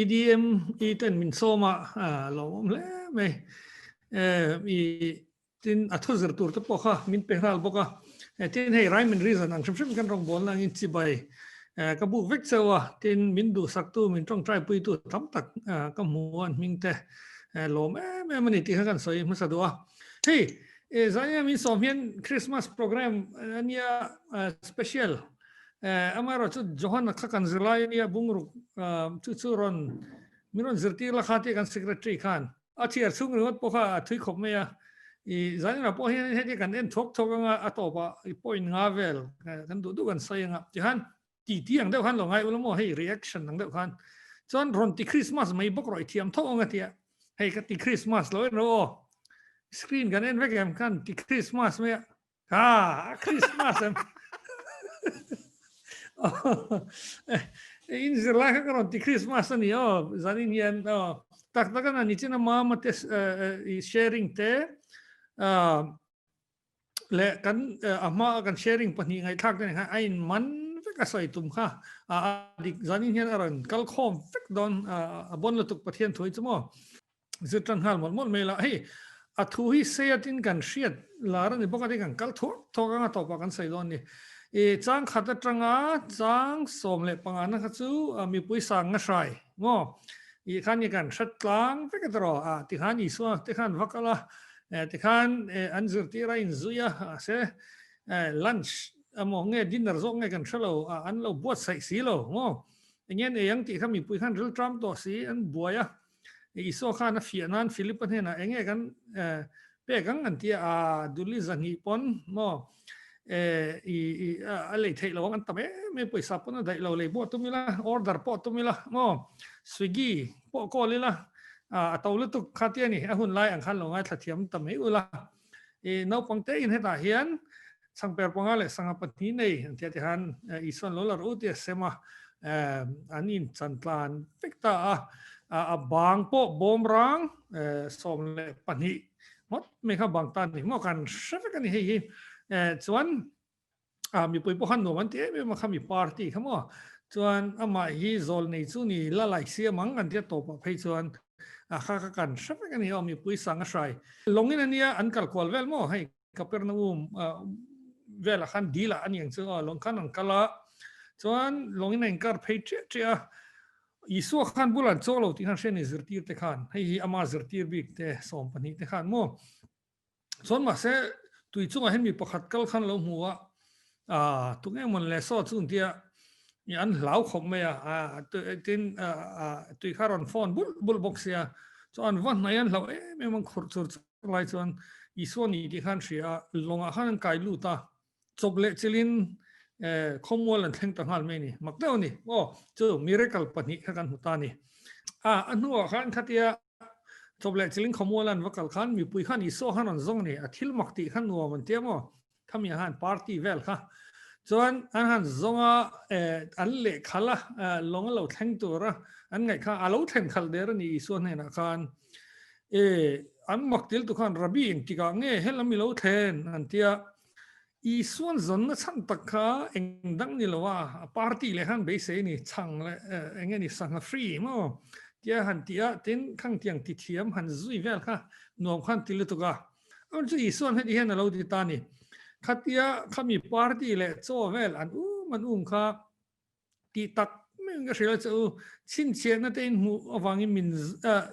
EDM i ten min sawm a, lawmawm hle mai. I tin a thu zir tur te pawh kha min pe nghal bawk a. Tin hei rhyme and reason ang hrim hrim kan rawngbawlna angin chibai ka buk vek cheu a, tin min duhsaktu, min tawngtai puitu tam tak ka hmu a, an hming te lawm em em a ni tih kha kan sawi hmasa duh a. Hei zaia min sawm hian Christmas program a nia special amaherawh chu Johana kha kan zirlai a nia bungruk chu chu rawn min rawn zirtir la kha tih kan secretary khan A chhiar chhung ringawt pawh kha a thui khawp mai a, i zaninah pawh hian heti kan en thuak thuak anga a tawpah i point nga vel kan duh duh kan sawi anga tikhan ti ti ang deuh khan lo ngai ula maw hei reaction ang deuh khan chuan rawn ti Christmas mai bawk rawh i thiam tho anga tia hei ka ti Christmas lo en rawh aw screen kan en vek em khan ti Christmas mai a Ha, Christmas em. In zirlai kha ka rawn ti Christmas a ni aw, zanin hian aw. Tak tak a ni chin a mama te i sharing te le kan a hma a kan sharing pahnih ngaihthlak te kha a in man vek a sawi tum kha a dik zanin hian a rawn kal khawm vek dawn a bon lutuk Pathian thu hi chu maw. Zir tan nghal mawlh mawlh mai la, hei a thu hi seiatin kan hriat lar a ni bawk a, tin kan kal thuak thuak anga tawpah kan sawi dawn a ni. I chang khat atanga chang 15 na kha chu mipui sang nga hrai maw i khan i kan hret tlang vek a tiraw a tikhan Isua te khan va kal a, tikhan an zirtir a inzui a, mahse lunch emaw nge dinner zawk nge kan hre lo an lo buatsaih si lo maw eng nge an ei ang tih kha mipui khan rilṭam tawh si an buai a. Isua khan a fiah nan Philip-a hnenah eng nge kan pek ang an ti a, aa duli 200 pawn maw i a lei theih lo ang an tam em em pawisa pawn a daih lo lei pawh tum ila order pawh tum ila maw Swiggy pawh call ila a to lutuk kha tia ni a hun lai ang khan lo ngaithla thiam ta mai ula i naupang te in hetah hian chhangper panga leh sangha pahnih nei an tia tikhan Isuan lo la rawh u tia sem a an in chantlan vek ta a a bang pawh bawm rang 12 ngawt mai kha bang ta ni maw kan hre vek a ni hei hi chuan mipui pawh khan nuam an ti em em a khami party kha maw chuan amah hi zawl nei chu ni la lai siam ang an tia tawpah phei chuan a kha kha kan hre vek a ni aw mipui sang a hrai lawngin a nia an kal kual vel maw hei Kapernaum velah khan dil ah a ni ang chu aw lawng khan an kal a chuan lawngin a inkar phei ṭiah ṭiah a Isua khan bul an chaw lo tih khan hria ni zirtir te khan hei hi ama zirtir bik te 12 te khan maw Chuan mahse tui chungah hian mi pakhat kal khan lo hmu a, ah tunge mawn le saw chu tia i an hlau khawp mai a, ah tin ah tui kha rawn phone bulh bulh bawk sia, chuan an va hnaih an hlauh em em an khurh chur chur lai chuan Isua ni tih khan hria a, lawngah khan an kai lut a, chawp leh chilhin khawmual an thleng ta nghal mai a ni, mak deuh a ni, aw chu miracle pahnih kha kan hmu ta a ni. Ah a hnuah khan khatia Chawp leh chiling khawmual an va kal khan mipui khan Isua khan rawn zawng a ni, a thil mak tih khan nuam an tia maw? Khami ah khan party vel kha chuan an han zawng a, an lehkhalh a, lawng a lo thleng tur a, an ngaih kha a lo thlen khalh der a ni Isua hnenah khan. E, an mak til tu khan Rabbi engtikah nge helam i lo thlen an tia, Isuan zawnna chhan tak kha eng dang ni lo a, a party leh khan beisei a ni, chhang leh eng nge ni sangha free maw tia han ti a, tin khang tiang ti thiam han zui vel kha nuam khan ti lutuk a. Amah chu Isuan heti hian a lo ti ta a ni, khatia khami party leh chaw vel an um an um kha Tih tak meuhin ka hrilh a che u, chhinchhiahna te in hmuh avangin min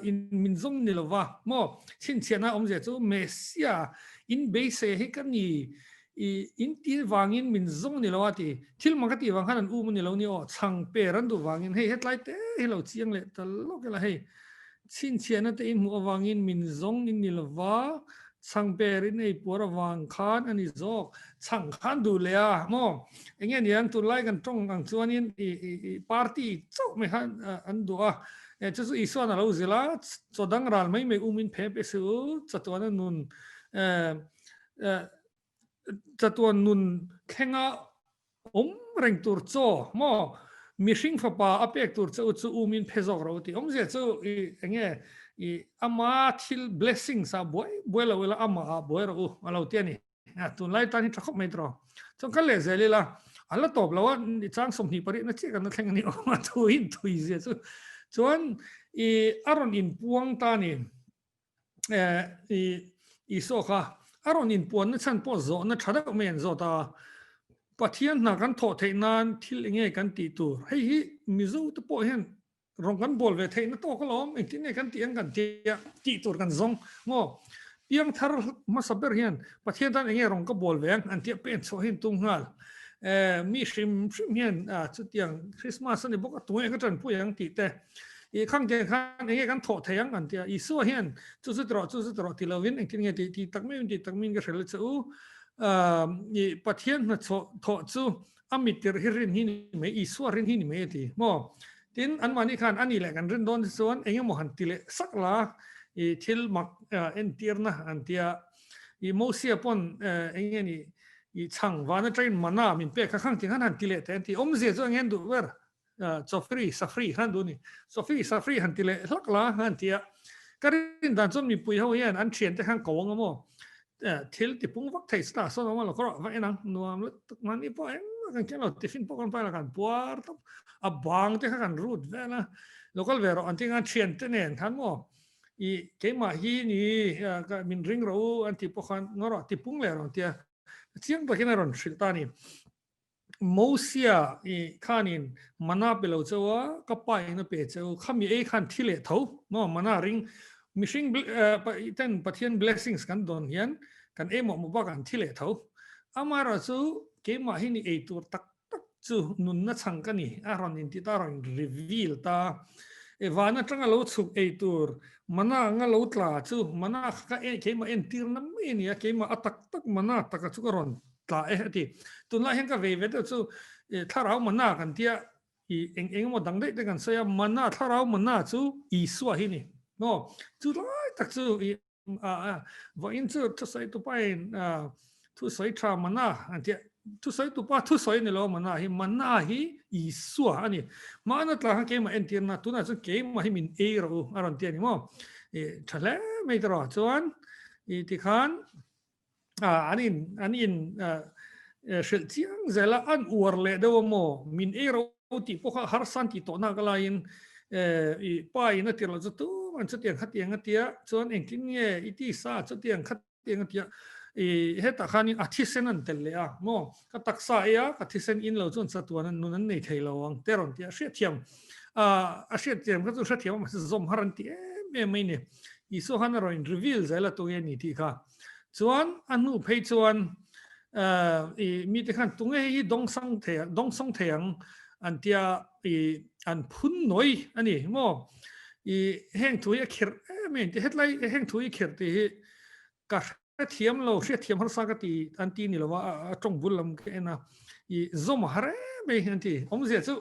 in min zawng ni lova maw? Chhinchhiahna awmzia chu Messia in beisei hi ka ni i in tih vangin min zawng ni lo a ti. Thil mak a tih vang khan an um a ni lo ni aw, chhang per an duh vangin hei hetlai te hi lo chiang leh ta lawk ila hei. Chhinchhiahna te in hmuh avangin min zawng in ni lova, chhang per in ei puar avang khan a ni zawk. Chhang khan duh leh a maw? Eng nge niang tunlai kan tawng ang chuanin i i party chauh mai khan an duh a. Chu chu Isuan a lo zilh a, chaw dang ral mai mai umin phe pe si u, chatuana nun chatuan nun thlenga Awm reng tur chaw maw? Mihring fapa a pek tur che u chu umin phe zawk rawh u tih awmzia chu i enge i ama thil blessings ah buai buai lo ila amah ah buai rawh u a lo ti a ni. Tunlai tan hi tha khawp mai tawh. Chuan kal leh zel ila a la tawp lo a ni chang 28 na chiah kan la thleng a ni awm a thu in thui zia chu. Chuan i a rawn inpuang ta ni i Isua kha a rawn inpuanna chhan pawh zawhna tha deuh mai an zawt a, Pathian hna kan thawh theih nan thil enge kan tih tur? Hei hi Mizo te pawh hian Rawng kan bawl ve theihna tawk alawm, engtin nge kan tih ang kan tia tih tur kan zawng maw? Piangthar hmasa ber hian Pathian tan enge rawng ka bawl ve ang an tia pen chhuah hi an tum nghal. Mi hrim hrim hian chutiang Christmas a ni bawk a tunge ka tanpui ang tih te i khang tiang khan enge kan thawh thei ang an tia Isua hian chu chu ti rawh chu chu ti rawh ti lovin engtin nge tih ti tak meuhin ti tak meuhin ka hrilh a che u. I Pathian hnathawh thawh chu A mittir hi rin hi ni mai, Isua rin hi ni mai a ti maw? Tin, anmahni khan a ni leh kan rin dawn te chuan eng emaw han ti leh sak la, i thil mak entirna an ti a. I Mosia pawn eng nge ni, i chhang van atangin mana min pek kha khang ti khan han ti leh teh an ti. Awmzia chu eng nge an duh ber? Chawfri, safri khan duh a ni. Chawfri, safri han ti leh hlak la han ti a. Ka rin dan chuan mipui ho hian an thiante khan ko ang a maw? Thil tipung vak thei chu ta sawn awm a lo kawr ah va en ang. Nuam lutuk mahni pawh engmah kan keng lo, tiffin pawh kan pai lo, kan puar tawp. A bang te kha kan rut vel a, lo kal ve rawh an ti ang a, thiante nen khan maw i keimah hi ni min ring rawh u an tih pawh khan ngaw rawh tipung leh rawh an ti a. Chiang takin a rawn hrilh ta a ni. Mosia i khanin mana pe lo cheu a, ka pa in a pe cheu, khami ei khan thi leh tho maw mana ring mihring ten Pathian blessings kan dawn hian kan ei mawh mawh bak an thi leh tho. Amaherawh chu keimah hi ni ei tur tak tak chu nunna chhang ka ni a rawn inti ta a rawn reveal ta. E van atanga lo chhuk ei tur mana anga lo tla chu mana kha ka keimah entirna mai a ni a, keimah a tak tak mana taka chu ka rawn tla e a ti. Tunlai hian ka vei ve deuh chu thlarau mana kan tia i eng eng emaw dang daih te kan sawi a, mana thlarau mana chu Isua hi ni. Maw? Chu lai tak chu i vawiin chu thusawi tupa in thusawi tha mana an tia thusawi tupa thusawi ni lo mana hi mana hi Isua a ni. Hmana tla khan keimah entirna tunah chuan keimah hi min ei rawh u a rawn ti a ni maw? I tha hle mai ta rawh chuan i tikhan an in an in hrilh chiang zel a, an uar leh deuh a maw, min ei ro tih pawh kha harsan tih tawh nak laiin i pa in a tir loh chu tum an chutiang khatiang a tia chuan engtin nge i tisa chutiang khatiang a tia i hetah khanin a thisen an tel leh a maw, ka taksa ei a ka thisen in lo chuan chatuan an nun an nei thei lo ang te rawn tia hriatthiam a hriatthiam kha chu hrethiam a mahse zawm har an ti em em mai ni. Isua khan a rawn in reveal zel a tunge ni tih kha. Chuan a hnu phei chuan i mite khan tunge hei hi dawngsang thei dawngsawng thei ang an tia i an phun nawi a ni maw? I heng thu hi a khirh em em ti hetlai heng thu hi khirh tih hi ka hrethiam lo hriatthiam harsa ka ti an ti ni lova a tawng bul lam ka en a i zawm a har em em an ti. Awmzia chu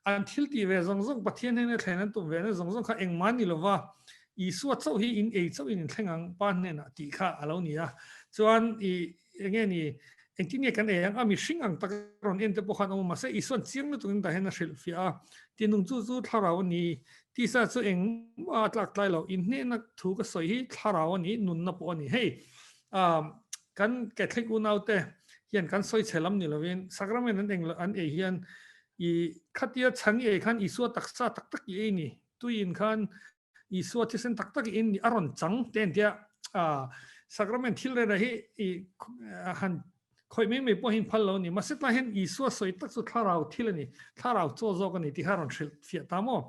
an thil tih ve zawng zawng Pathian hnena thlen an tum ve na zawng zawng kha engmah ni lova Isua chauh hi in ei chauh in inthleng ang Pa hnenah tih kha a lo ni a. Chuan i enge ni engtin nge kan ei ang a mihring ang tak rawn en te pawh khan awm a mahse Isua'n chiang lutuk in tah hian a hrilhfiah a. Tinung chu chu thlarau a ni, tisa chu engmah a tlak tlai lo, in hnehna thu ka sawi hi thlarau a ni, nunna pawh a ni. Hei kan Catholic unaute hian kan sawi chhe lam ni lovin sacrament an eng an ei hian i khatia chhang i ei khan Isua taksa tak tak i ei ni. Tuiin khan Isua thisen tak tak in a rawn chang te an tia sacrament thil rera hi i han khawih mai mai pawh hi phal lo ni. Mahse tlai hian Isua sawi tak chu thlarau thil a ni, thlarau chaw zawk a ni tih kha a rawn hrilh fiah ta maw?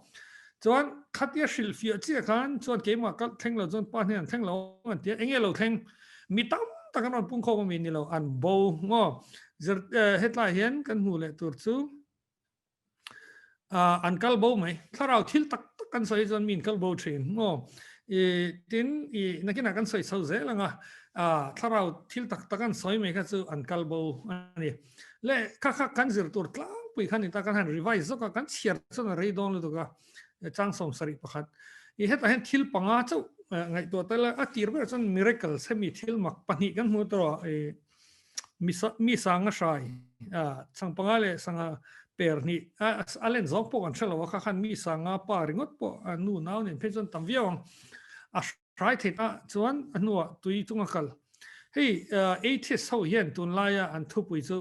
Chuan khatia hrilh fiah chiah khan chuan keimah kal thleng lo chuan pa hnen an thleng lo an tia, enge lo thleng? Mi tam tak an rawn pung khawm a mi ni lo, an bo maw? Zir hetlai hian kan hmuh leh tur chu an kal bo mai. Thlarau thil tak tak kan sawi chuan mi in kal bo thin maw? I tin i nakinah kan sawi chho zel anga thlarau thil tak tak an sawi mai kha chu an kal bo a ni. Le kha kha kan zir tur tlangpui kha ni ta kan han revise zawk a kan chhiar chuan a rei dawn lutuk a chang 71. I hetah hian thil panga chauh ngaihtuah tel a tir ber chuan miracles hemi thil mak pahnih kan hmu tawh i Mi sanga hrai chang panga leh sanga per hnih a len zawng pawh kan hre lo a, kha khan mi sanga pa ringawt pawh nu nau nen phei chuan tam viau ang. A hrai theih ta chuan a hnuah tui chunga kal. Hei atheist ho hian tunlaia an thupui chu.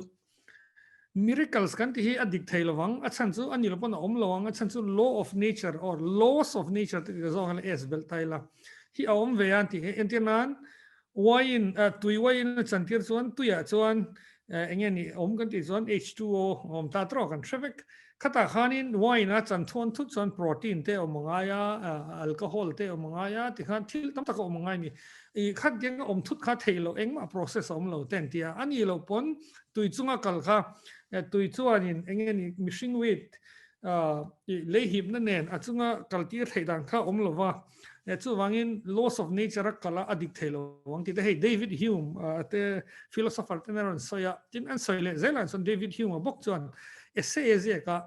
Miracles kan tih hi a dik thei lovang, a chhan chu a ni lo pawn a awm lo ang, a chhan chu law of nature or laws of nature te tih zawk hian S belh ta ila hi a awm ve a an tih hi. Entir nan wine tui wine a chantir chuan tuiah chuan eng nge ni awm kan tih chuan H2O a awm ta tawk kan hre vek. Khatah khanin wine a chan thuan thut chuan protein te a awm a ngai a, alcohol te a awm a ngai a tikhan thil tam tak a awm a ngai a ni. I khat diang a awm thut kha theih loh engmah process a awm lo te an ti a, a nih loh pawn tui chunga kal kha tui chuanin eng nge ni mihring weight lei hipna nen a chunga kal tir theih dan kha awm lo va, chuvangin laws of nature a kal a a dik thei lo ang tih te hei David Hume te philosopher ten a rawn sawi a, tin an sawi leh zelah chuan David Hume a bawk chuan essay a ziak a,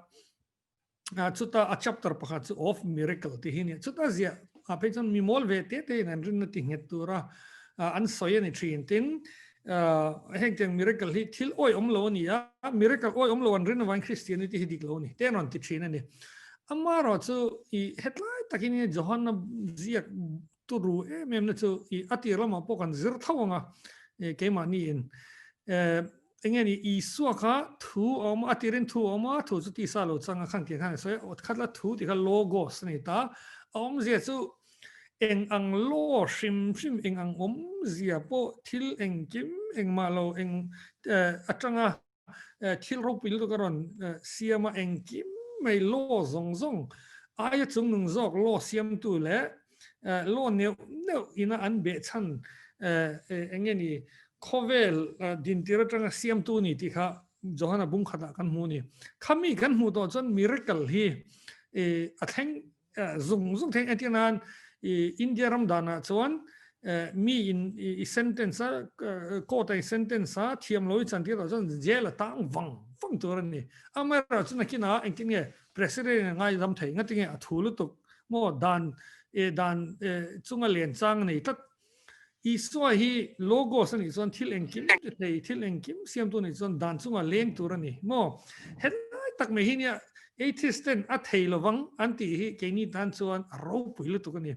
chuta a chapter pakhat chu of miracle tih hi a nia, chuta ziah ah phei chuan mi mawl ve te te in an rinna ti nghet tura an sawi a ni thin. Tin, heng tiang miracle hi thil awi awm lo a ni a, miracle awi awm lo an rin avangin Christianity hi dik lo a ni te an rawn ti thin a ni. Amaherawh chu i hetlai takin Johana ziak turu em em na chu i a tir lamah pawh kan zir tho ang a, keimahni in eng nge ni Isua kha thu a awm a, a tirin thu a awm a, thu chu tisa lo chang a khan tih khan a sawi a, khat la thu tih kha logos a ni ta, a awmzia chu eng ang law hrim hrim eng ang awmzia pawh thil engkim engmah lo eng atanga Thil ropui lutuk a rawn siam a, engkim mai law zawng zawng aia chungnung zawk law siamtu leh law neuh neuh ina an beh chhan eng nge ni khawvel dintir atanga siamtu ni tih kha Johana bung khatah kan hmu a ni. Khami kan hmuh tawh chuan miracle hi a thleng Zung zung thei entir nan i India ram danah chuan mi in i sentence a court a i sentence a thiam lo i chantir tawh chuan jail a tang vang vang tur a ni. Amaherawhchu chu nakinah engtin nge president in a ngaidam thei ngati nge a thu lutuk maw dan dan chunga len chang a nei tlat. Isua hi Logos a nih chuan thil engkim ti thei, thil engkim siamtu a nih chuan dan chunga leng tur a ni maw? Helai tak mai hi nia atheist ten a thei lovang an tih hi keini tan chuan a ropui lutuk a ni.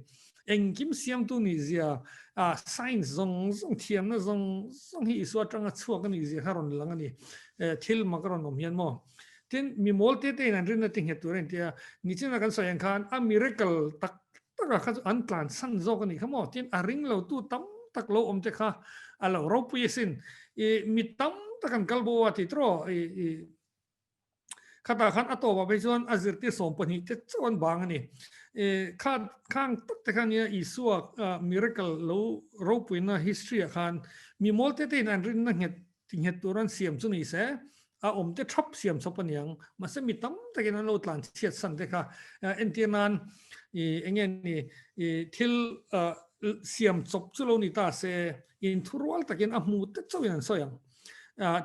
Engkim siamtu nih zia, science zawng zawng, thiamna zawng zawng hi Isua atanga chhuak a nih zia kha rawn lang a ni. Thil mak a rawn awm hian maw? Tin, mi mawl te tein an rinna ti nghet tur a inti a, nichina kan sawi ang khan a miracle tak taka kha chu an tlan san zawk a nih kha maw? Tin, a ring lo tu tam tak lo awm te kha a lo ropui asin. I mi tam tak an kal bo a ti tawh i i khatah khan a tawpah phei chuan a zirtir 12 te chauh an bang a ni. I kha khang tak te kha nia Isua miracle lo ropuina history ah khan mi mawl te te in an rinna nghet Tinghet tur an siam chu ni se, a awm te thap siam chawp a niang. Mahse mi tam takin an lo tlan chhiat san te kha entir nan i eng nge ni i thil siam chawp chu lo ni ta se, inthurual takin a hmu te chauhin an sawi ang.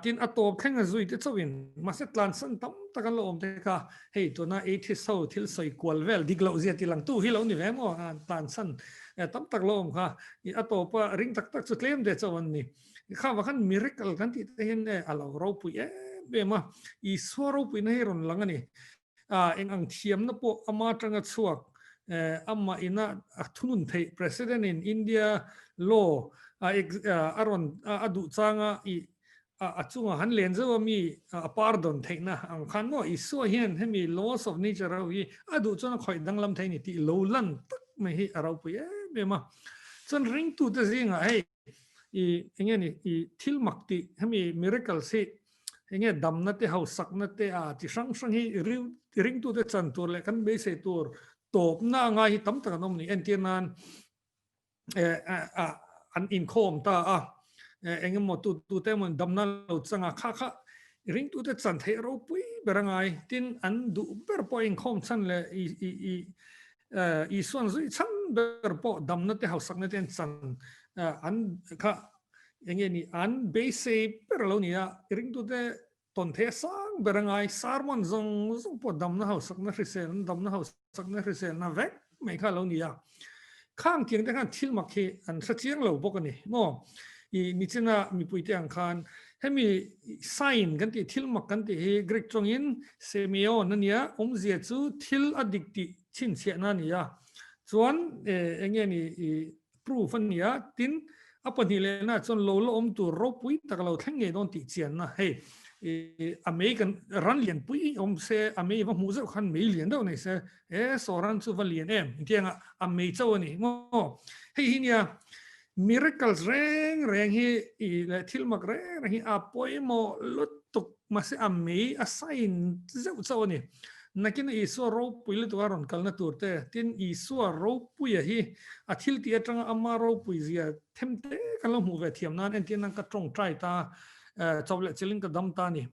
Tin a tawp thleng a zui te chauhin mahse tlan san tam tak an lo awm te kha hei tuna atheist ho thil sawi kual vel dik loh zia ti lang tu hi lo ni ve maw tlan san tam tak lo awm kha a tawpa ring tak tak chu tlem te chauh an ni. Kha va khan miracle kan tih te hian a lo ropui em em a, Isua ropuina hi rawn lang a ni. Eng ang thiamna pawh ama atanga chhuak, amah ina a thunun theih President in India law a rawn a duh changa i a chunga han len zeuh a mi a pardon theihna ang khan maw Isua hian hemi laws of nature ho hi a duh chuan a khawih danglam thei a ni tih lo lan tak mai hi a ropui em em a. Chuan ringtute zingah hei I enge ni i thil mak tih hemi miracles hi enge damna te hausakna te a chi hrang hrang hi ringtute chan tur leh kan beisei tur tawpna anga hi tam tak an awm ni. Entir nan an inkhawm ta a engemaw tu tute emaw damna lo chang a kha kha ringtute chan theih ropui ber a ngai. Tin an duh ber pawh inkhawm chhan leh i i Isuan zui chhan ber pawh damna te hausakna te an chan an kha enge ni an beisei ber lo ni a, ringtute tawn theih a sang ber a ngai, sermon zawng zawng pawh damna hausakna hriselna damna hausakna hriselna vek mai kha lo ni a. Khang tiang te khan thil mak hi an hre chiang lo bawk a ni maw? I nichina mipuite ang khan hemi sign kan tih thil mak kan tih hi Greek tawngin semeion a nia, awmzia chu thil a dik tih chhinchhiahna a ni a, chuan eng nge ni i proof a ni a, tin a pahnihna chuan lo la awm tur ropui tak a lo thleng ngei dawn tih chianna hei. A mei kan ran lian pui awm se, a mei va hmuh zeuh khan mei lian deuh nei se, e saw ran chu va lian em intianga a mei chauh a ni maw. Hei hi nia miracles reng reng hi i leh thil mak reng reng hi a pawimawh lutuk mahse a mei a sign zeuh chauh a ni. Nakin Isua ropui lutuk a rawn kalna tur te, tin Isua ropuia hi a thil tih atanga ama ropui zia them te kan lo hmuh ve thiam nan entir nan ka tawngtai ta chauh leh chilin ka dam ta a ni.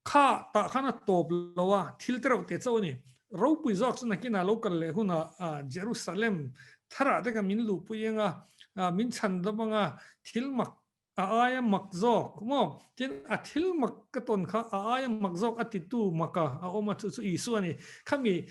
Kha tah khan a tawp lo a, thil te reuh te chauh a ni. Ropui zawk chu nakinah lo kal leh hunah Jerusalem tharah te kha min luhpui anga, min chhan dam anga, thil mak A aia mak zawk maw? Tin, a thil mak ka tawn kha a aia mak zawk a titu maka a awm a, chu chu Isua a ni. Khami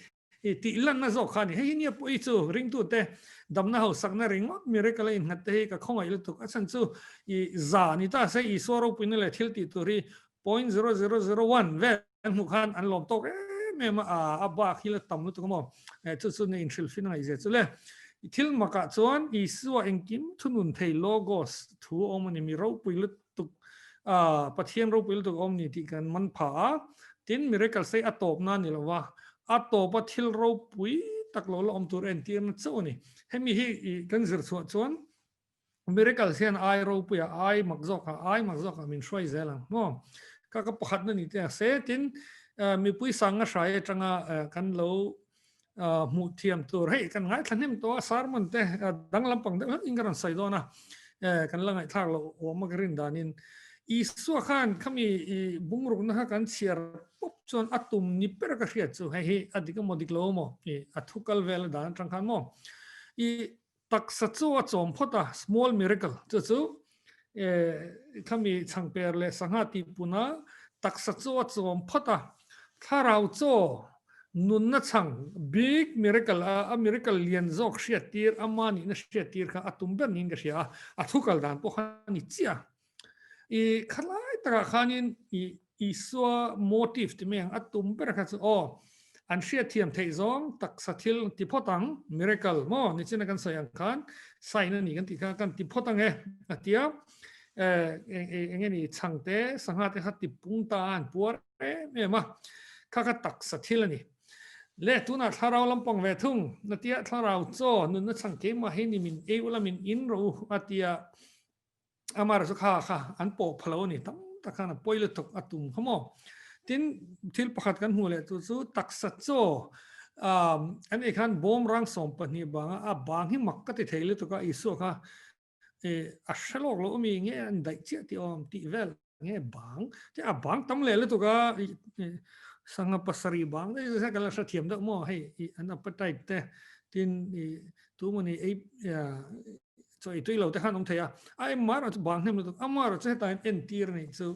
tih lanna zawk kha a ni. Hei hi nia pawh i chu ringtute damna hausakna ringawt miracle a innghat te hi ka khawngaih lutuk. A chhan chu i za ni ta se Isua ropuina leh thil tih tur hi 0.0001 vel an hmuh khan an lawm tawk em em a, a bak hi la tam lutuk a maw? Chu chu nia inhrilhfin a ngaihzia chu le. Thil makah chuan Isua engkim thunun thei Logos thu a awm a ni, mi ropui lutuk, Pathian ropui lutuk a awm ni tih kan man pha a. Tin, miracle sei a tawpna a ni lo va, a tawpa thil ropui tak lo la awm tur entirna chauh a ni. Hemi hi kan zir chhuah chuan Miracles hian ai ropui a, ai mak zawk a, ai mak zawk a min hruai zel ang maw? Ka ka pakhatna ni te a se tin mipui sanga hrai atanga kan lo hmuh thiam tur hei kan ngaithla hnem tawh a sermon te dang lampang deuh hlek in ka rawn sawi dawn a kan la ngaihthlak loh awm a ka rin danin Isua khan khami i bungrukna kha kan chhiar pawp chuan a tum ni ber ka hriat chu hei hi a dik emaw dik lo emaw i a thu kal vel a dan atang khan maw i Taksa chu a chawm phawt a, small miracle, chu chu khami chhangper leh sangha tih puna taksa chu a chawm phawt a, thlarau chaw nunna chhang, big miracle, a miracle lian zawk hriattir, ama nihna hriattir kha a tum ber niin ka hria a, a thu kal dan pawh kha a ni chiah a. I khalai takah khanin i Isua motive ti mai ang, a tum ber kha chu aw, an hriatthiam theih zawng taksa thil ti phawt ang, miracle maw nichina kan sawi ang khan sign a ni kan tih kha kan ti phawt ang e a ti a, eng nge ni chhangte sangha te kha ti pung ta a an puar em em a, kha kha taksa thil a ni. Le tunah thlarau lampang ve thung, na tia thlarau chaw nunna chhang keimah hi ni min ei ula min in rawh u a tia. Amar chu kha kha an pawh pha lo a ni, tam tak khan a pawi lutuk a tum kha maw. Tin, thil pakhat kan hmuh leh chu chu taksa chaw an ei khan bawm rang 12 banga a bang hi mak ka ti thei lutuk a, Isua kha a hre lawk lo ami nge an daih chiah tih awm tih vel nge bang te a bang tam leh lutuk a, sangha pasarih bang te ka la hrethiam deuh maw hei an appetite te tin tumawni ei Chaw ei tui lo te khan awm thei a, a em erawh chu bang hnem lutuk, ama erawh chu hetah hian entir a nih chu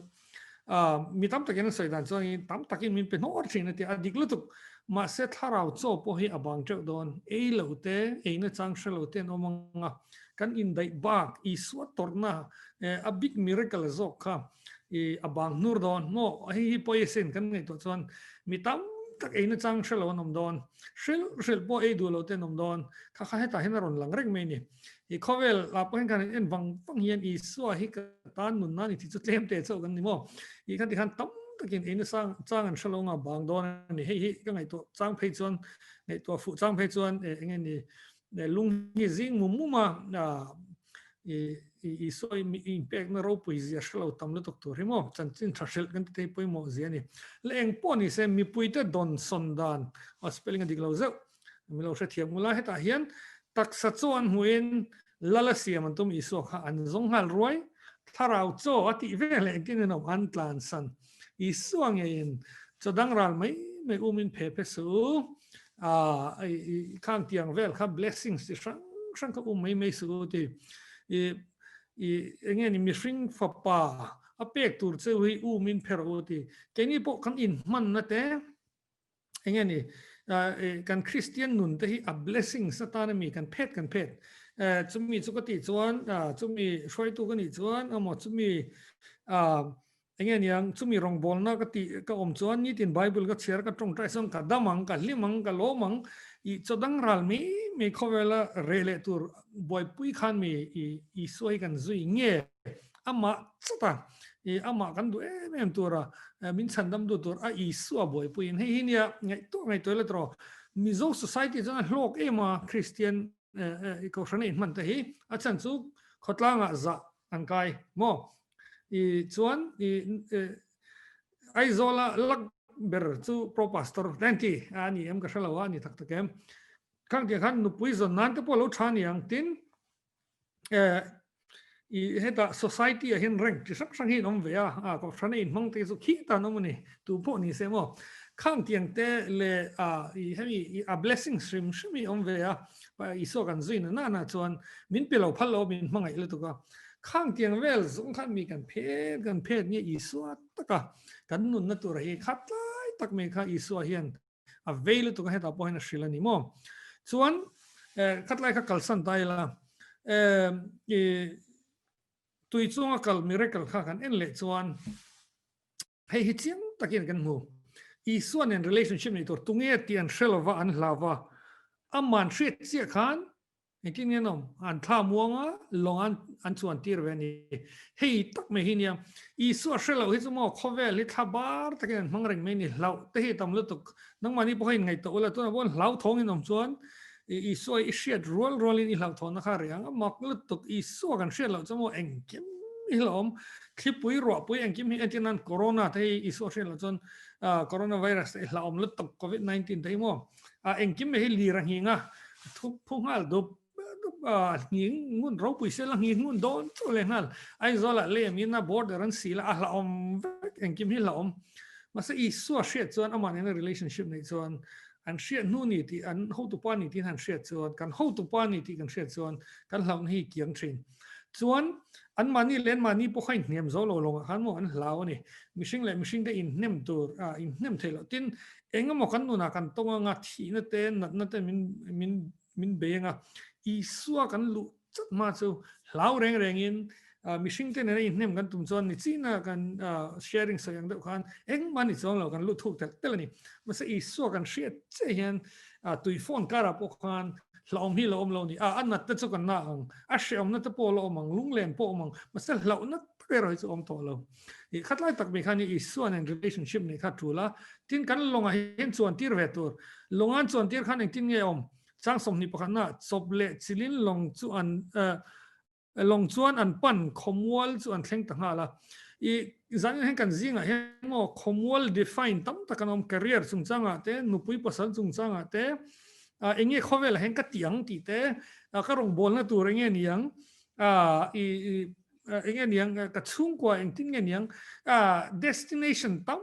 mi tam takin an sawi dan chuan tam takin min pe hnawr thin a ti a, dik lutuk. Mahse thlarau chaw pawh hi a bang teuh dawn, ei lo te, eina chang hre lo te an awm ang a, kan indaih bak Isua tawrhna a big miracle zawk kha a bang hnur dawn maw, hei hi pawi asin kan ngaihtuah chuan mi tam tak eina chang hre lo an awm dawn. Hrilh hrilh pawh ei duh lo te an awm dawn. Kha kha hetah hian a rawn lang reng mai a ni. I khawvel ah pawh hian kan en vang vang hian Isua hi ka tan nun nan i tih chu tlem te chauh kan ni maw. I kha tikhan tam takin eina sang chang an hre lo nga bang dawn a ni. Hei hi ka ngaihtuah chang phei chuan ngaihtuah fuh chang phei chuan eng nge ni lung hi zing mum mum a i Isua i inpekna ropui zia hre lo tam lutuk tur hi maw chanchin tha hrilh kan ti thei pawimawh zia a ni. Le eng pawh ni se mipuite dawn sawn dan a spelling a dik lo zeuh mi lo hrethiam ngula hetah hian taksa chaw an hmuhin lal a siam an tum Isua kha an zawng nghal ruai thlarau chaw a tih vel leh engtin emaw an tlansan Isua ngeiin chaw dang ral mai mai umin phe phe suh u i khang tiang vel kha blessings chi hrang hrang kha um mai mai suh u ti i i enge ni mihring fapa a pek tur cheu hi umin phe rawh u ti keini pawh kan inhmanna te enge ni kan Christian nun te hi a blessings atana mi kan phet kan phet chumi chu ka tih chuan chumi hruaitu ka nih chuan emaw chumi Enge niang, chumi rawngbawlna ka tih ka awm chuan nitin Bible ka chhiar ka tawngtai chuan ka dam ang, ka hlim ang, ka lawm ang, i chaw dang ral mai mai khawvela reh leh tur buaipui khan mi i Isua hi kan zui nge? Amah chata i amah kan duh em em tura min chhandam duh tur a Isua buaipuiin hei hi nia ngaihtuah ngaihtuah ila tawh Mizo society chuan a hlawk em a Kristian kohhran a inhman te hi a chhan chu khawtlangah zah an kai maw i chuan i Aizawla lak ber chu pro pastor te an ti a ni em ka hre lo a ni tak tak em khang tiang khan nupui zawn nan te pawh lo tha niang tin i heta society ah hian rank chi hrang hrang hi an awm ve a, a kohhran a inhmang te chu khi tan awm a ni, tu pawh ni se maw. Khang tiang te leh a i hemi i a blessings hrim hrim hi awm ve a, Isua kan zui na nana chuan min pe lo phal lo min hmangaih lutuk a. Khang tiang vel zawng khan mi kan phet kan phet nge Isua taka kan nunna tur hi khat tlai tak mai kha Isua hian a vei lutuk a hetah pawh hian a hrilh a ni maw. Chuan khatlai kha kalsan ta ila i tui chunga kal miracle kha kan en leh chuan hei hi chiang takin kan hmu. Isua nen relationship nei tur tunge tih an hre lova an hlau va, aman hriat chiah khan Engtin nge an awm? An thla muang a, lawng an an chuan tir ve a ni. Hei tak mai hi nia, Isua hre loh hi chu maw khawvel hi thla bar takin an hmang reng mai a ni. Hlauh te hi tam lutuk. Nangmahni pawh kha inngaihtuah ula, tunah pawh hlauthawngin awm chuan Isua i hriat rual rualin i hlauhthawnna kha a reh ang a, mak lutuk. Isua kan hriat loh chu maw engkim hi la awm. Thlipui, ruahpui engkim hi entir nan Corona te hi Isua hriat loh chuan Coronavirus te hi hlauhawm lutuk, Covid 19 te hi maw. A engkim mai hi lir a nghing a, thu phu nghal dup dup a, nghing ngun ropui sela nghing ngun dawn chauh leh nghal. Aizawlah lem in a border an sil a, a hlauhawm vek, engkim hi hlauhawm. Mahse Isua hriat chuan amah nena relationship neih chuan an hriat hnu ni tih an hotupa ni tih an hriat chuan kan hotupa ni tih kan hriat chuan kan hlauhna hi kiang thin. Chuan anmahni leh anmahni pawh kha inhnem zo lo lawngah khan maw an hlau a ni. Mihring leh mihring te inhnem tur ah inhnem theih loh. Tin, eng emaw kan nunah kan tawng anga thihna te natna te min min min bei anga Isua kan luh chat hma chu hlau reng rengin mihring te nena inhnem kan tum chuan ni china kan sharing sawi ang deuh khan engmah ni chuang lo kan luh thuk telh telh a ni. Mahse Isua kan hriat chiah hian tui phone karah pawh khan Hlauhawm hi lo awm lo ni. A, a nat te chu kan na ang. A hrehawmna te pawh la awm ang, lunglen pawh awm ang. Mahse hlauhna tak erawh hi chu awm tawh lo. I khatlai tak mai khan Isua nen relationship neih kha tul a. Tin, kan lawngah hian chuan tir ve tur. Lawngan chuan tir khan engtin nge awm? Chang 21 na chawp leh chilin lawng chu an Lawng chuan an pan khawmual chu an thleng ta nghal a. I zanin hian kan zingah hian maw khawmual define tam tak an awm, career chungchangah te, nupui pasal chungchangah te, eng nge khawvelah hian ka ti ang tih te, ka rawngbawlna tur eng nge ni ang, i eng nge ni ang, ka chhungkua engtin nge ni ang, destination tam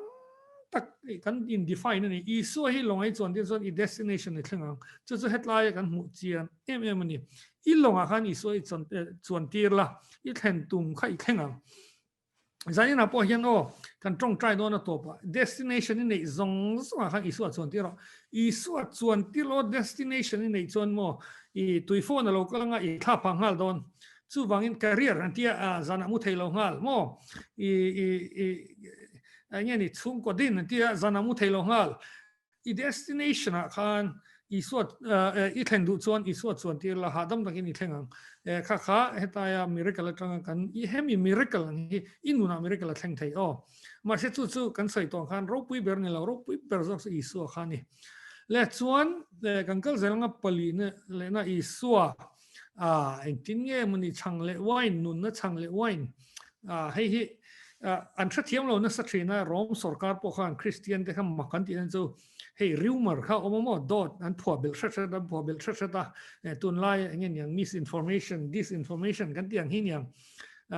tak kan in define a ni. Isua hi lawng ei chuan tir chuan i destination i thleng ang. Chu chu hetlaia kan hmuh chian em em a ni. I lawngah khan Isua i chuan tir la, i thlen tum kha i thleng ang. Zaninah pawh hian aw, kan tawngtai dawn a tawpah destination i neih zawng zawngah khan Isua chuan tir rawh. Isua chuan tir law destination i neih chuan maw i tui phone a lo kal anga i thla phah nghal dawn. Chuvangin career an tia zanah mu thei lo nghal maw i i i eng nge ni chhungkaw din an tia zanah mu thei lo nghal. I destination ah khan Isua i thlen duh chuan Isua chuan tir la hahdam takin i thleng ang. Kha kha hetaia miracle atanga kan i hemi miracle ang hi i nunah miracle a thleng thei aw. Mahse chu chu kan sawi tawh ang khan ropui ber ni lo ropui ber zawk chu Isua kha a ni. Le chuan kan kal zel anga palina lehna Isua engtin nge mawni chhang leh wine nunna chhang leh wine hei hi an hrethiam lo nasa thin a Rome sorkar pawh khan Christian te kha mak an tih na chu hei rumour kha awm a maw dawt an phuah belh hret hret an phuah belh hret hret a tunlai eng nge niang misinformation disinformation kan tih ang hi niang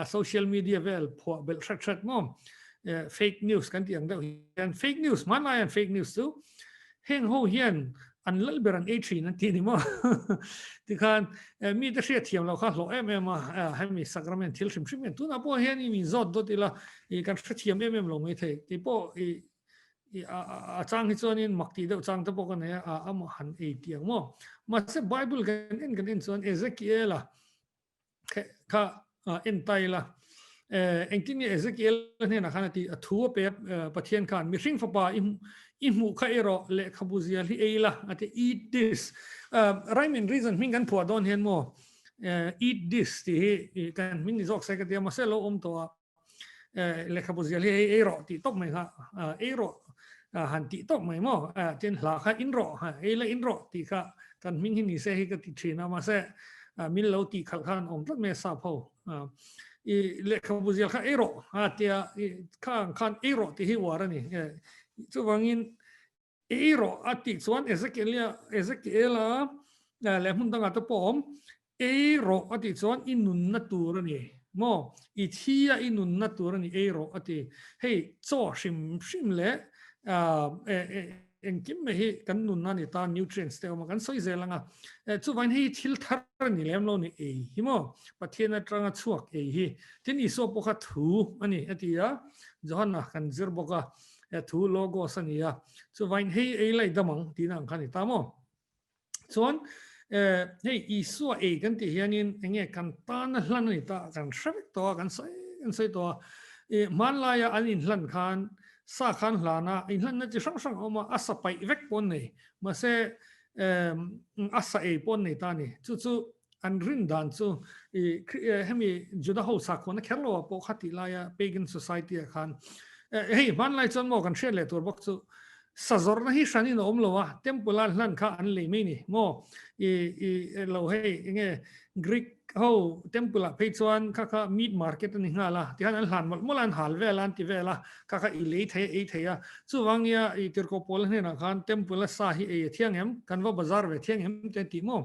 social media vel phuah belh hret hret maw fake news kan tih ang deuh hian fake news hmanlai hian fake news chu Heng ho hian an lal ber an ei thin an ti ni maw? Tikhan mite hriat thiam loh kha hlawh em em a, hemi sacrament thil hrim hrim hian tunah pawh hian i min zawt dawt ila i kan hrethiam em em lo mai thei. Kei pawh i a chang hi chuanin mak tih deuh chang te pawh ka nei a, a han ei tih ang maw? Mahse Bible kan en kan en chuan Ezekiel-a kha en ta ila engtin nge Ezekiel hnenah khan a ti a thu a pe Pathian khan mihring fapa i i hmuh kha erawh lehkhabu zial hi ei la a ti eat this rhyme and reason hming kan phuah dawn hian maw. Eat this tih hi kan hming ni zawk se ka tia mahse lo awm tawh a, lehkhabu zial hi hei ei rawh tih tawp mai kha ei rawh han tih tawp mai maw tin hla kha in rawh ei la in rawh tih kha kan hming hi ni se hi ka ti thin a mahse min lo tih khalh khan awm tlat mai a sap ho i lehkhabu zial kha ei rawh a tia kha ang khan ei rawh tih hi uar a ni chuvangin Ei rawh a tih chuan Ezekiel-a Ezekiel-a leh hmun dangah te pawh a awm. Ei rawh a tih chuan i nunna tur a ni maw? I thi a i nunna tur a ni ei rawh a ti. Hei chaw hrim hrim leh engkim mai hi kan nunna ni ta nutrients te a awm a kan sawi zel ang a. Chuvangin hei hi thil thar a ni lem lo ni ei hi maw? Pathian atanga chhuak ei hi. Tin Isua pawh kha thu a ni a ti a, Johana kan zir bawk a. He thu logos a ni a, chuvain hei ei lai dam ang tihna ang kha a ni ta maw? Chuan hei Isua ei kan tih hianin enge kan tana hlan a ni ta, kan hre vek tawh a, kan sawi kan sawi tawh a. I hmanlaia an inhlan khan sa khan hlan a, inhlanna chi hrang hrang a awm a, a sa paih vek pawh an nei. Mahse a sa ei pawh an nei ta a ni. Chu chu An rin dan chu i hemi Juda ho sakhuana kher lo ah pawh kha tih laia pagan society ah khan hei hmanlai chuan maw kan hriat leh tur bawk chu sazawrhna hi hran in a awm lo a, temple a hlan kha an lei mai ni maw i i lo hei enge Greek ho temple ah phei chuan kha kha meat market a ni nghal a tikhan an hlan mawlh mawlh a an hal vel a an ti vel a kha kha i lei thei a ei thei a chuvang nia i tirhkoh pawl hnenah khan temple a sa hi ei a thiang em kan va bazar ve thiang em te an ti maw.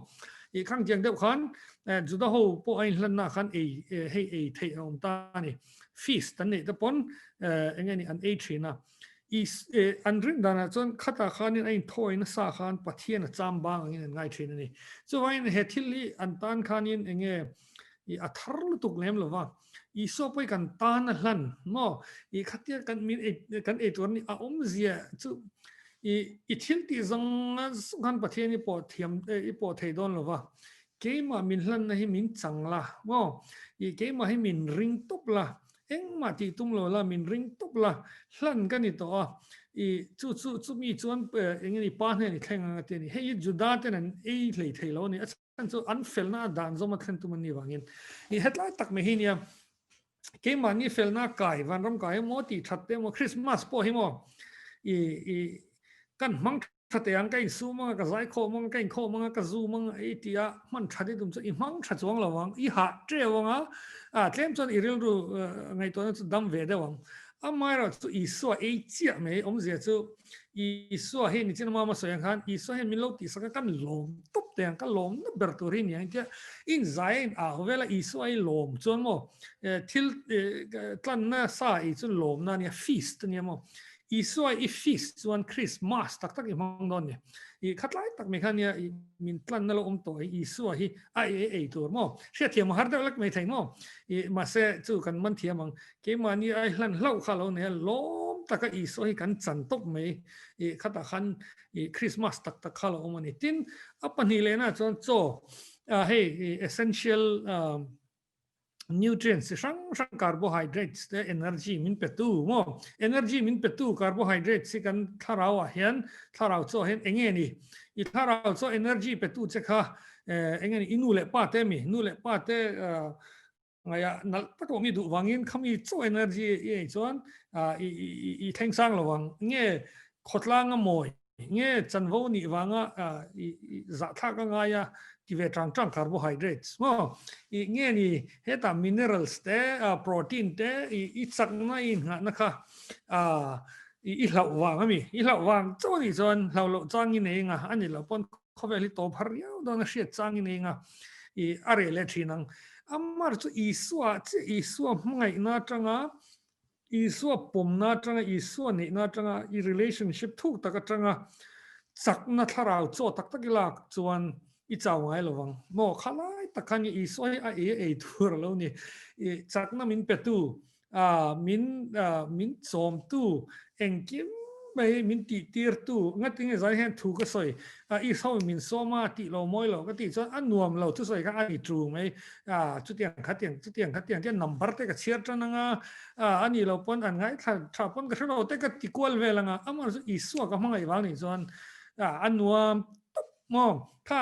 I khang chiang deuh khan Juda ho pawh a inhlanna khan ei hei ei theih a awm ta a ni. Feast an neih te pawn eng nge ni an ei thin a. I an rin danah chuan khatah khanin a inthawi nasa khan Pathian a cham bang angin an ngai thin a ni. Chuvangin he thil hi an tan khanin eng nge i a thar lutuk lem lo va. Isua pawh hi kan tan a hlan maw? I khatia kan min ei kan ei tur a ni a awmzia chu i i thil tih zawng zawng khan Pathian i pawh thiam i pawh thei dawn lo va. Keimah min hlanna hi min chang la maw? I keimah hi min ring tawp la, engmah tih tum lo la min ring tawp la, hlan ka ni tawh a. I chu chu chumi chuan eng nge ni pa hnen i thleng ang a ti a ni. Hei hi Juda ten an ei hlei thei lo a ni. Chhan chu an felna a dan zawm a thlen tum an nih vangin i hetlai tak mai hi nia keimahni felna kai vanram kai emaw tih that te emaw Christmas pawh hi maw i i kan hmang tha te ang ka insum anga ka zai khawm anga ka inkhawm anga ka zoom anga i ti a hman tha te tum chu i hmang tha chuang lo ang i hah teuh anga a tlem chuan i rilru ngaihtuahna chu dam ve deuh ang amaherawh chu Isua ei chiah mai awmzia chu Isua hi nichin mama sawi ang khan Isua hian min lo tihsak a kan lawm tawp teh ang ka lawm na ber tur hi ni ang tia in zai a in au vel a Isua i lawm chuan maw thil tlanna sa ei chu lawmna a nia feast a nia maw Isua i feast chuan Christmas tak tak i hmang dawn ni i khatlai tak mai khan nia i min tlanna lo awm tawh hi Isua hi a ei ei tur maw hriatthiam a har deuh lek mai thei maw i mahse chu kan man thiam ang Keimahni ai hlan hlauh kha lo nei a, lawm taka Isua hi kan chan tawp mai i khatah khan i Christmas tak tak kha lo awm a ni. Tin, a pahnih lehna chuan chaw hei i essential nutrients chi hrang hrang carbohydrates te energy min pe tu maw? Energy min pe tu carbohydrates hi kan thlarau ah hian thlarau chaw hian eng nge ni? I thlarau chaw energy pe tu che kha eng nge ni? I nu leh pa te mi? Nu leh pa te Ngaia nalh tak awm i duh vangin khami chaw energy i ei chuan i thleng sang lo ang. Nge khawtlang a mawi, nge chanvo nih vanga i zahthlak a ngai a ti ve tang tang carbohydrates maw? I nge ni hetah minerals te protein te i chakna i inngahna kha i hlauh vang a mi? I hlauh vang chauh a nih chuan hlauh loh chang i nei anga a ni loh pawn Khawvel hi tawp har riau dawn a hriat chang in eng a, i a reh leh thin ang. Amar chu Isua chiah Isua hmangaihna atanga, Isua pawmna atanga, Isua neihna atanga, i relationship thuk tak atanga chakna thlarau chaw tak tak i lak chuan i chau ngai lo vang. Maw khalai tak khan Isua hi a ei a ei tur a lo ni. I chakna min petu Min min chawmtu engkim mai min tihtirtu ngatinge zai hian thu ka sawi i sawi min sawm a tih lo mawi lo ka tih chuan a nuam lo thusawi kha a ni tu mai chutiang khatiang chutiang khatiang tiang number te ka chhiar tan anga a nih loh pawn an ngaithla tha pawn ka hre lo te ka ti kual vel anga amah chu Isua ka hmangaih vang nih chuan a nuam tawp maw tha.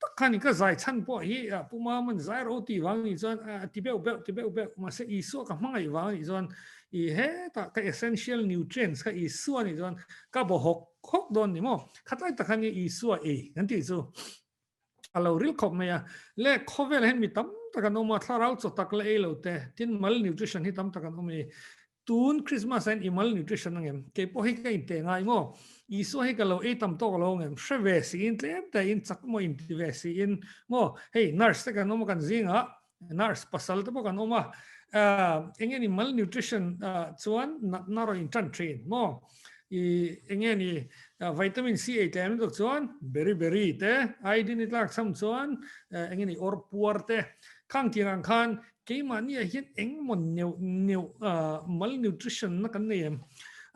tak khan ka zai chhan pawh hi Pu Maman zai ro tih vang nih chuan a ti beuh beuh ti beuh beuh mahse Isua ka hmangaih vang nih chuan i hetah ka essential nutrients kha Isua nih chuan ka baw hawk hawk dawn ni maw? Khatlai tak khan Isua ei kan tih chu a lo ril khawp mai a. Le khawvel hian mi tam tak an awm a, thlarau chaw tak la ei lo te, tin malnutrition hi tam tak an awm a ni. Tun Christmas ah hian i malnutrition a ngem? Kei pawh hi ka inte ngai maw? Isua hi ka lo ei tam tawk lo ngem? Hre ve siin tlem te in chak maw inti ve siin maw? Hei nurse te kan awm a kan zingah, nurse pasal te pawh kan awm a, eng nge ni malnutrition chuan natna rawh in tan thin maw? I eng nge ni vitamin C ei tlem lutuk chuan beri beri te, iodine i tlak cham chuan eng nge ni awr puar te, khang tiang ang khan Keimahni ah hian engmaw neuh neuh malnutrition na kan nei em?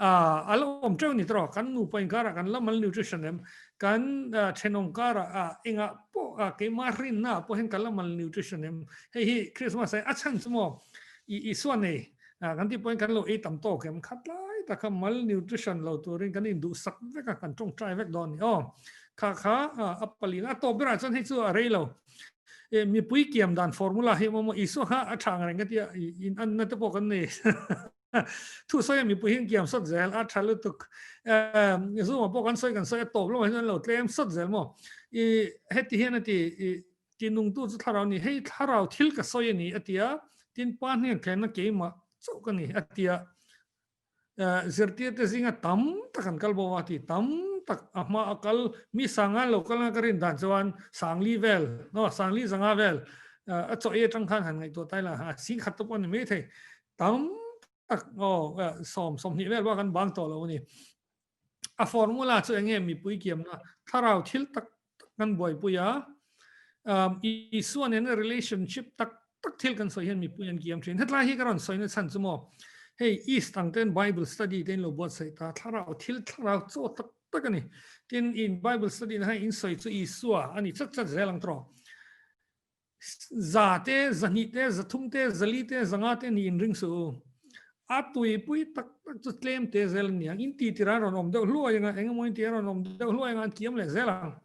A la awm teuh ni tawh, kan nupa inkarah kan la malnutrition em? Kan thenawm karah engah pawh keimah rinna ah pawh hian kan la malnutrition em? Hei hi Christmas ah a chhan chu maw i Isua nei kan tih pawhin kan lo ei tam tawk em? Khat lai taka malnutrition lo turin kan induhsak vek a, kan tawngtai vek dawn a ni aw. Kha kha a palin a tawp berah chuan hei chu a rei lo. E mipui kiam dan formula hi maw Isua kha a tha ang reng ka tia in an na te pawh kan nei. Thu sawi a mipui hian kiam sawt zel a tha lutuk. Zoom ah pawh kan sawi kan sawi a tawp lamah hian an lo tlem sawt zel maw. I heti hian a ti i tinungtu chu thlarau ni hei thlarau thil ka sawi a ni a tia tin pa hnen thlenna keimah chauh ka ni a tia. Zirtirte zinga tam tak an kal bawk a ti, tam tak a hma a kal, mi sanga lo kal anga ka rin dan chuan sangli vel, no sangli zanga vel a chaw ei atang khan han ngaihtuah tai la, a sing khat te pawh a ni mai thei, tam tak aw sawm sawmhnih vel bak an bang tawh lo a ni. A formula chu eng nge mipui kiamna thlarau thil tak tak kan buaipui a, Isua nena relationship tak tak thil kan sawi hian mipui an kiam thin. Hetlai hi ka rawn sawina chhan chu maw, hei East ang ten Bible study te in lo buatsaih ta, thlarau thil thlarau chaw tak tak a ni. Tin, in Bible study na hian in sawi chu Isua a ni chat chat zel ang tawh. Za te, zahnih te, zathum te, zali te, zanga te niin ring suh u. A tuipui tak tak chu tlem te zel a ni ang. In ti tirah an rawn awm deuh hluai ang a, eng emaw in ti a rawn awm deuh hluai ang a, an kiam leh zel ang.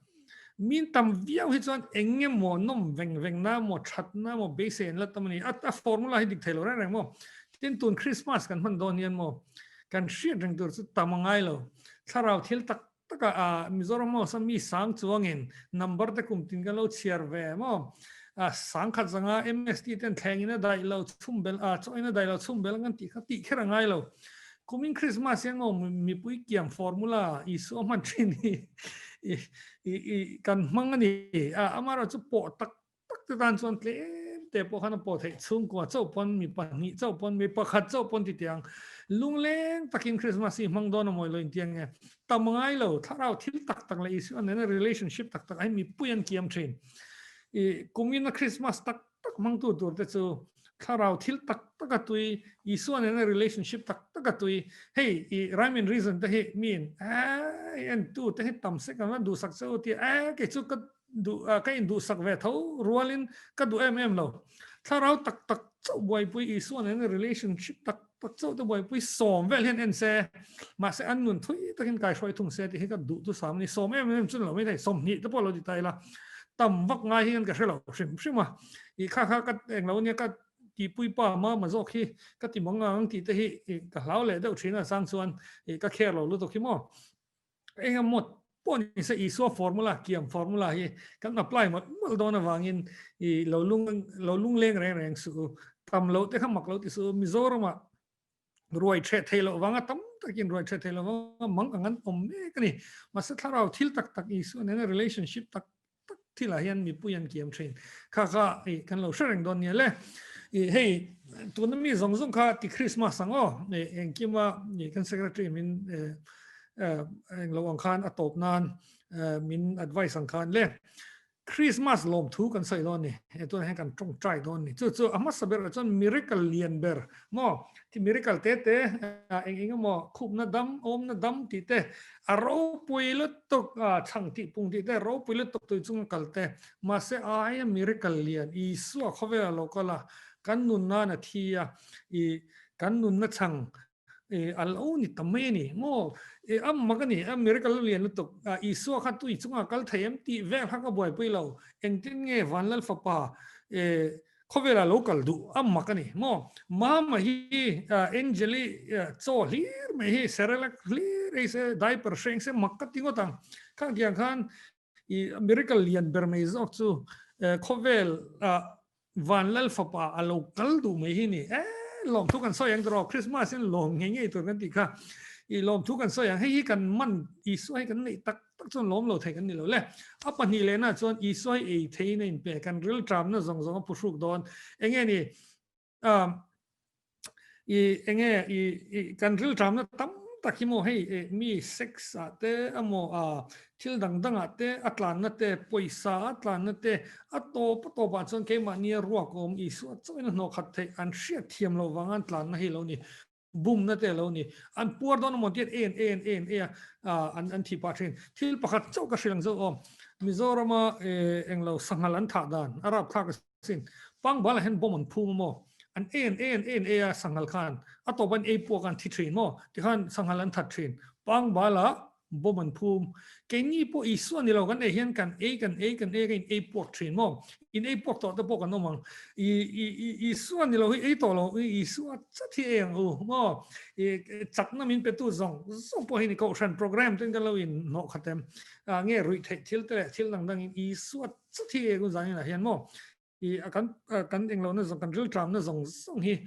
Min tam viau hi chuan eng emaw nawm veng veng na emaw that na emaw beisei an la tam a ni. A formula hi dik thei lo reng reng maw. Tin tun Christmas kan hman dawn hian maw kan hriat reng tur chu tam a ngai lo. Thlarau thil tak Taka a Mizoram House a mi sang chuangin number te kum tin kan lo chhiar ve maw? A sang khat zanga MST ten thleng in a daih lo chhum bel a chaw in a daih lo chhum bel kan tih kha tih kher a ngai lo. Kumin Christmas hian maw mipui kiam formula Isua hman thin hi i i kan hmang a ni. A amaherawhchu pawh tak tak te tan chuan tlem te pawh khan a pawh theih chhungkua chauh pawn mi pahnih chauh pawn mi pakhat chauh pawn ti tiang lungleng takin Christmas hi hmang dawn a mawi lo intiang nge tam ngai lo thlarau thil tak tak leh Isua nena relationship tak tak ah hian mipui an kiam thin i kumina Christmas tak tak hmangtu tur te chu thlarau thil tak tak a tui Isua nena relationship tak tak a tui hei i rhyme and reason te hi miin eh en tu te hi tam sek ang a duhsak che u tia eh kei chu ka Duh ka induhsak ve tho rualin ka duh em em lo. Thlarau tak tak chauh buaipui Isua nena relationship tak tak chauh te buaipui sawm vel hian en se, mahse an nun thui takin kaihruai thung se tih hi ka duh thusam a ni. Sawm em em chu ni lo mai thei, sawmhnih te pawh lo ti ta ila tam vak ngai hian ka hre lo hrim hrim a. I kha kha ka eng lo nia ka tihpui pa mama zawk hi ka ti mang ang tih te hi ka hlau leh deuh thin a chang chuan ka care lo lutuk hi maw. Engemaw pawh ni se Isua formula, kiam formula hi kan apply mawlh mawlh dawn avangin i lo lung lo lungleng reng reng suh u. Tam loh te kha mak lo ti suh u. Mizoramah ruai ṭheh thei loh vanga tam takin ruai ṭheh thei loh vanga mang ang an awm mek a ni. Mahse thlarau thil tak tak Isua nena relationship tak tak thilah hian mipui an kiam thin. Kha kha i kan lo hre reng dawn nia le. I hei tuna mi zawng zawng kha ti Christmas ang aw. I engkima i kan secretary min eng lo ang khan a tawp nan min advice ang khan le. Christmas lawm thu kan sawi dawn ni. He tunah hian kan tawngtai dawn ni. Chu chu a hmasa berah chuan miracle lian ber maw? Ti miracle te te eng eng emaw khupna dam awmna dam tih te A ropui lutuk a, chhang tih pung tih te ropui lutuk tui chunga kal te. Mahse aia miracle lian Isua khawvela lo kal a, kan nun nan a thi a, i kan nunna chhang A lo ni ta mai a ni maw? A mak a ni, a miracle lian lutuk. Isua kha tui chungah kal thei em tih vel kha ka buaipui lo. Engtin nge Vanlal fapa khawvelah lo kal duh a mak a ni maw? Mama hi Angeli chaw hlir mai hi Cerelac hlir ei se diaper hreng se mak ka ti ngawt ang. Khang tiang khan I miracle lian ber mai zawk chu khawvel Vanlal fapa a lo kal duh mai hi ni. E lawmthu kan sawi ang tawh Christmas in lawm ngei ngei tur kan tih kha. I lawmthu kan sawi ang hei hi kan man Isua hi kan neih tak tak chuan lawm lo thei kan ni lo le. A pahnih lehna chuan Isua hi ei theiin a inpe kan rilṭamna zawng zawng a phuhruk dawn. Enge ni I enge i i kan rilṭamna tam tak hi maw hei mi sex ah te emaw a thil dang dang ah te a tlanna te pawisa a tlanna te a tawp a tawp ah chuan keimahnia ruak awm Isua chauhin a hnawh khat theih an hriat thiam loh vanga an tlanna hi lo ni bumna te lo ni an puar dawn emaw tian en en en e a an an thih pah thin thil pakhat chauh ka hrilh ang zauh aw Mizorama englo sanghal an thah dan a rapthlak Sin, pangbal ah hian bomb an phum a maw? An en en en e a sanghal khan a tawp an ei puak an thi thin maw? Tikhan sanghal an that thin. Pangbal ah bomb an phum. Keini pawh Isua ni lo kan ei hian kan ei kan ei kan ei ka in ei puak thin maw? In ei puak tawh te pawh kan awm ang. I i i Isua ni lo hi ei tawh lo i Isua chat hi ei ang u maw? I chakna min petu zawng zawng pawh hi ni kohhran program ten kan lo in hnawh khat em. Nge ruih theih thil te leh thil dang dang in Isua Chuthi eng u zanin ah hian maw i a kan kan englo na zawng kan rilṭam na zawng zawng hi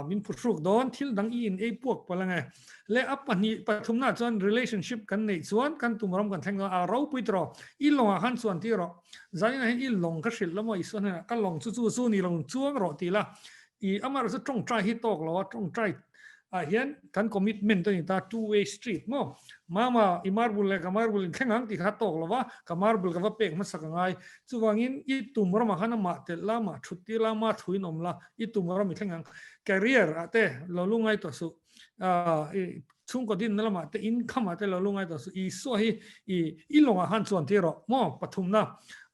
min phuhruk dawn thil dang i in ei puak palh ange le a pahnih pathumna chuan relationship kan neih chuan kan tum ram kan thleng dawn a ropui tawh rawh i lawng ah khan chuan tir rawh zanin ah hian i lawng ka hrilh la maw Isua hnenah ka lawng chu chu chu ni lo chuang rawh ti la i amaherawhchu chu tawngtai hi tawk lo a tawngtai ah hian kan commitment a ni ta two way street maw mama i marble leh ka marble in thleng ang tih kha tawk lova ka marble ka va pek hmasak a ngai chuvangin i tum ramah khan amah telh la amah thut tir la ama thuin awm la i tum ram i thleng ang career ah te lo lu ngai tawh suh ah i chhungkaw dinna lamah te income ah te lo lu ngai tawh suh Isua hi i i lawngah khan chuan tir rawh maw pathumna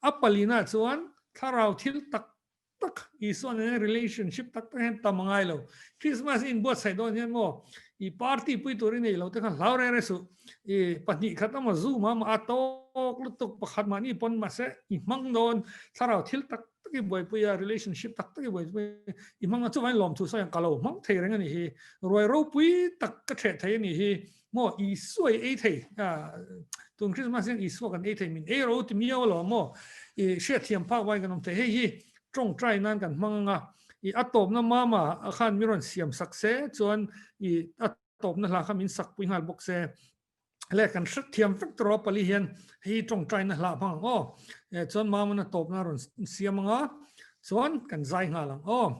a palina chuan thlarau thil tak tak Isua nena relationship tak tak hian tam a ngai lo. Christmas in buatsaih dawn hian maw i party pui tur i nei lo te khan hlau reng reng suh. I pahnih khat emaw zoom a a tawk lutuk pakhat mahni pawn mahse i hmang dawn thlarau thil tak tak i buaipui a relationship tak tak i buaipui i hmang a chuvangin lawmthu sawi ang ka lo hmang thei reng a nih hi. Ruai ropui tak ka ṭheh thei a nih hi. Maw Isua i ei thei tun Christmas hian Isua kan ei thei min ei ro ti miau alawm maw i hriatthiam phak vai kan awm thei hei hi tawngtai nan kan hmang anga i a tawpna mama a khan mi rawn siam sak se chuan i a tawpna hla kha min sak pui nghal bawk se le kan hriatthiam vek tawh pali hian hei tawngtai na hla hmang ang aw chuan mama na tawpna rawn siam anga chuan kan zai nghal ang aw.